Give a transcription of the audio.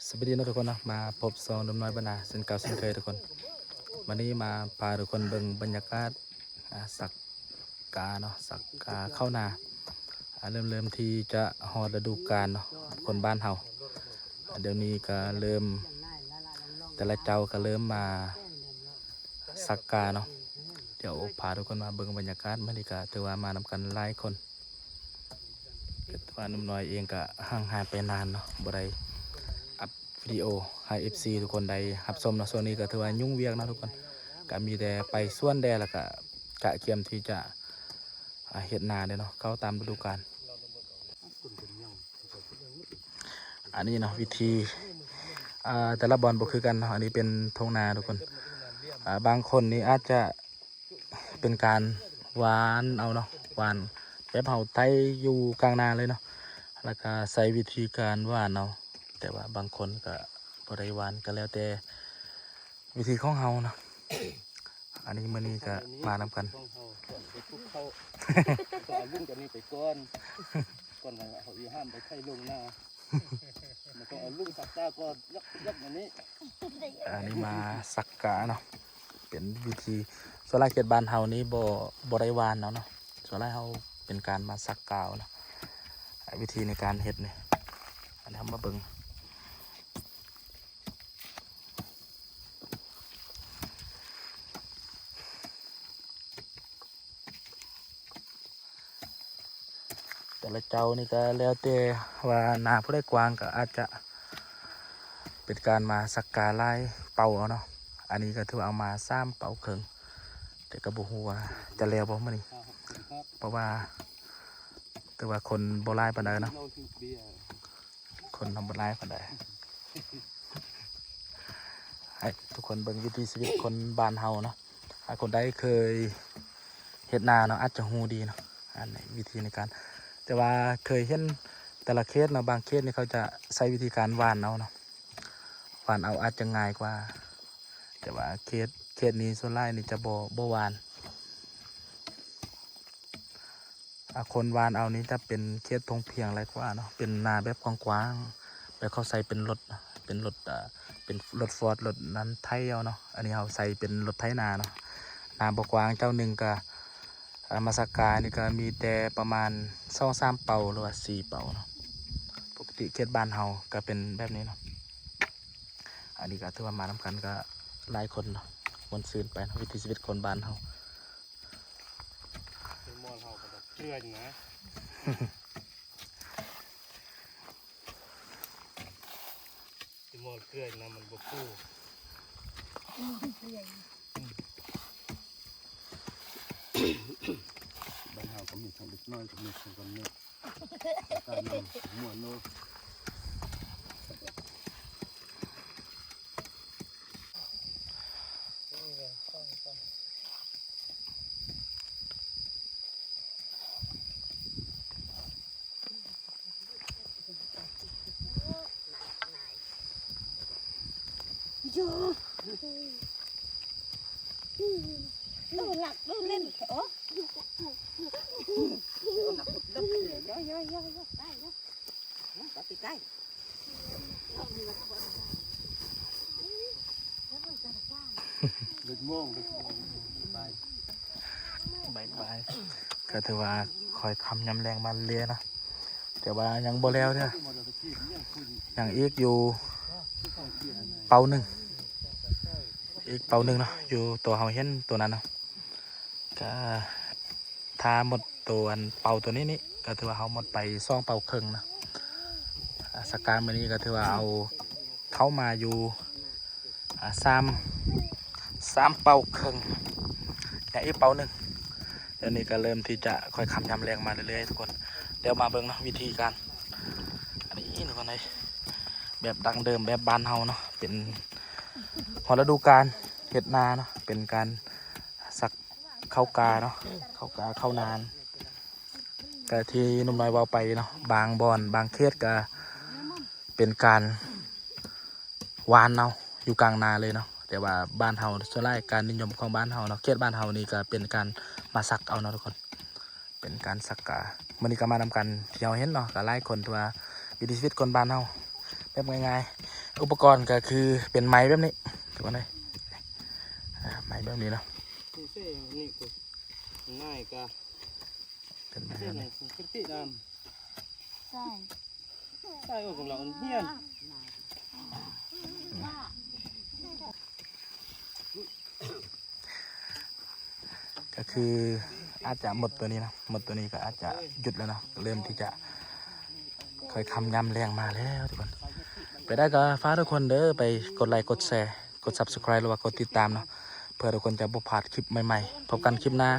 ສະບາຍດີເນາະທຸກຄົນເນາະ ມາພົບຊ່ອງໜຸ່ມນ້ອຍບ້ານນາເຊັ່ນເກົ່າເຊັ່ນເຄີຍທຸກຄົນ. ວັນນີ້ມາພາທຸກຄົນເບິ່ງບັນຍາກາດ ອາ ສັກກາເນາະ ສັກກາເຂົ້ານາ. ອາ ເລີ່ມ ເລີ່ມທີ່ຈະຮອດລະດູການເນາະ ຄົນບ້ານເຮົາ ອາ ດຽວນີ້ກະເລີ່ມ ແຕ່ລະເຈົ້າກະເລີ່ມມາສັກກາເນາະ. ດຽວພາທຸກຄົນມາເບິ່ງບັນຍາກາດ. ມື້ນີ້ກະຖືວ່າມານຳກັນຫຼາຍຄົນ. ກະຖືວ່າໜຸ່ມນ້ອຍເອງກະຫ່າງຫາຍໄປນານເນາະ ບໍ່ໄດ້ອັບວິດີໂອໃຫ້ເອັຟຊີທຸກຄົນໄດ້ຮັບຊົມເນາະ. ຊ່ວງນີ້ກະຖືວ່າຫຍຸ້ງວຽກເນາະທຸກຄົນ ກະມີແຕ່ໄປສວນແດ່ ແລ້ວກະກະກຽມທີ່ຈະ ອາ ເຮັດນາເດ້ເນາະ ເຂົ້າຕາມລະດູການ. ອັນນີ້ເນາະ ວິທີ ອາ ແຕ່ລະບ່ອນບໍ່ຄືກັນເນາະ. ອັນນີ້ເປັນທົ່ງນາທຸກຄົນ ອາ ບາງຄົນນີ້ອາດຈະ ເປັນການຫວ່ານເອົາເນາະ ຫວ່ານແບບເຮົາໄຖຢູ່ກາງນາເລີຍເນາະ ແລ້ວກະໃຊ້ວິທີການຫວ່ານເອົາ. ແຕ່ວ່າບາງຄົນກະບໍ່ໄດ້ຫວ່ານ ກະແລ້ວແຕ່ວິທີຂອງເຮົາເນາະ. ອັນນີ້ມື້ນີ້ກະມານຳກັນ ຂອງເຮົາກ່ອນໄປປຸກເຂົ້າ ຕ້ອງເອົາລຸງຕົວນີ້ໄປກ່ອນ ກ່ອນເຮົາຊິຫ້າມໄປໄຖລົງນາ. ມັນຕ້ອງເອົາລຸງສັກກາກ່ອນ ຍັກໆ ອັນນີ້ ອັນນີ້ມາສັກກາເນາະ ເປັນວິທີ ສ່ວນຫຼາຍເຂດບ້ານເຮົານີ້ບໍ່ ບໍ່ໄດ້ຫວ່ານເອົາເນາະ ສ່ວນຫຼາຍເຮົາເປັນການມາສັກກາເນາະ. ວິທີໃນການເຮັດນີ້ ອັນນີ້ເຮົາມາເບິ່ງ ແຕ່ລະເຈົ້ານີ້ກະແລ້ວແຕ່ວ່ານາຜູ້ໃດກວ້າງ ກະອາດຈະເປັນການມາສັກກາຫຼາຍເປົາເອົາເນາະ. ອັນນີ້ກະຖືວ່າເອົາມາສາມເປົາເຄິ່ງ ແຕ່ກະບໍ່ຮູ້ວ່າຈະແລ້ວບໍ່ມື້ນີ້ ເພາະວ່າຖືວ່າຄົນບໍ່ຫຼາຍປານໃດເນາະ. ຄົນທຳບໍ່ຫຼາຍປານໃດ ໃຫ້ທຸກຄົນເບິ່ງວິຖີຊີວິດຄົນບ້ານເຮົາເນາະ. ຖ້າຄົນໃດເຄີຍເຮັດນາເນາະ ອາດຈະຮູ້ດີເນາະ ອັນນີ້ວິທີໃນການ ແຕ່ວ່າເຄີຍເຫັນແຕ່ລະເຂດເນາະ ບາງເຂດນີ້ເຂົາຈະໃຊ້ວິທີການຫວ່ານເອົາເນາະ ຫວ່ານເອົາອາດຈະງ່າຍກວ່າ ແຕ່ວ່າເຂດ ເຂດນີ້ສ່ວນຫຼາຍນີ້ຈະບໍ່ ບໍ່ຫວ່ານ. ອາ ຄົນຫວ່ານເອົານີ້ຈະເປັນເຂດທົ່ງພຽງຫຼາຍກວ່າເນາະ ເປັນນາແບບກວ້າງໆ ແບບເຂົາໃສ່ເປັນລົດ ເປັນລົດ ອາ ເປັນລົດຟອດ ລົດນັ້ນໄຖເອົາເນາະ. ອັນນີ້ເຮົາໃສ່ເປັນລົດໄຖນາເນາະ ນາບໍ່ກວ້າງ ເຈົ້າໜຶ່ງກະ ອາ ມາສັກການີ້ກະມີແຕ່ປະມານສອງສາມເປົາ ຫຼືວ່າສີ່ເປົາເນາະ. ປົກກະຕິເຂດບ້ານເຮົາກະເປັນແບບນີ້ເນາະ. ອັນນີ້ກະຖືວ່າມານຳກັນກະຫຼາຍຄົນເນາະ ມ່ວນຊື່ນໄປເນາະ ວິຖີຊີວິດຄົນບ້ານເຮົາ. ເປັນມອນເຮົາກະດອກເຈື່ອນນະ ເປັນມອນເກືອນນະ ມັນບໍ່ຟູ. ບ້ານເຮົາກະມີທັງເດັກນ້ອຍກະມີທັງກຳເນີດ ການນຳມ່ວນເນາະ. ໂອ້ ຫຼັກດູເຫຼັ້ນ ໂອ້ ໄປ ໄປ ໄປ ໄປ. ເດັກໂມງ ເດັກໂມງ ບາຍບາຍ ກະຖືວ່າຄ່ອຍຄ່ຳຍາມແລງມາເລື້ອຍເນາະ ແຕ່ວ່າຍັງບໍ່ແລ້ວເດີ້ ຍັງອີກຢູ່ເປົາໜຶ່ງ ອີກເປົາໜຶ່ງເນາະ ຢູ່ໂຕເຮົາເຫັນໂຕນັ້ນເນາະ ກະ ຖ້າໝົດໂຕອັນເປົາໂຕນີ້ນີ້ ກະຖືວ່າເຮົາໝົດໄປສອງເປົາເຄິ່ງນະ. ອາ ສັກກາມື້ນີ້ກະຖືວ່າເອົາເຂົ້າມາຢູ່ ອາ ສາມ ສາມເປົາເຄິ່ງ ຍັງອີກເປົາໜຶ່ງ. ດຽວນີ້ກະເລີ່ມທີ່ຈະຄ່ອຍຄ່ຳຍາມແລງມາເລື້ອຍໆ ທຸກຄົນ. ດຽວມາເບິ່ງເນາະ ວິທີການ ອັນນີ້ທຸກຄົນເອີຍ ແບບດັ້ງເດີມ ແບບບ້ານເຮົາເນາະ ເປັນຮອດລະດູການເຮັດນາເນາະ ເປັນການສັກ ເຂົ້າກາເນາະ ເຂົ້າກາ ເຂົ້ານານ. ກະທີ່ໜຸ່ມນ້ອຍເວົ້າໄປເນາະ ບາງບ່ອນບາງເຂດກະເປັນການຫວ່ານເອົາຢູ່ກາງນາເລີຍເນາະ ແຕ່ວ່າບ້ານເຮົາສ່ວນຫຼາຍການນິຍົມຂອງບ້ານເຮົາເນາະ ເຂດບ້ານເຮົານີ້ກະເປັນການມາສັກເອົາເນາະທຸກຄົນ ເປັນການສັກກາ. ມື້ນີ້ກະມານຳກັນ ທີ່ເຮົາເຫັນເນາະ ກະຫຼາຍຄົນ ຖືວ່າວິຖີຊີວິດຄົນບ້ານເຮົາແບບງ່າຍ ອຸປະກອນກໍຄືເປັນໄມ້ແບບນີ້ ທຸກຄົນເອີຍ ອ່າ ໄມ້ແບບນີ້ເນາະ ນີ້ເຊ ນີ້ກໍ ງ່າຍກະ ເປັນໄມ້ແບບນີ້ ກະຕິດຳ ໃສ່ ໃສ່ອອກກຳລັງຮຽນ ກໍຄືອາດຈະໝົດຕົວນີ້ນະ ໝົດຕົວນີ້ກໍອາດຈະຢຸດແລ້ວເນາະ ເລີ່ມທີ່ຈະຄ່ອຍຄ່ຳຍາມແລງມາແລ້ວທຸກຄົນ. ໄປໄດ້ກໍຝາກທຸກຄົນເດີ ໄປກົດໄລ ກົດແຊ ກົດ Subscribe ຫຼືວ່າກົດຕິດຕາມເນາະ ເພື່ອທຸກຄົນຈະບໍ່ພາດຄລິບໃໝ່ໆ. ພົບກັນຄລິບໜ້າ.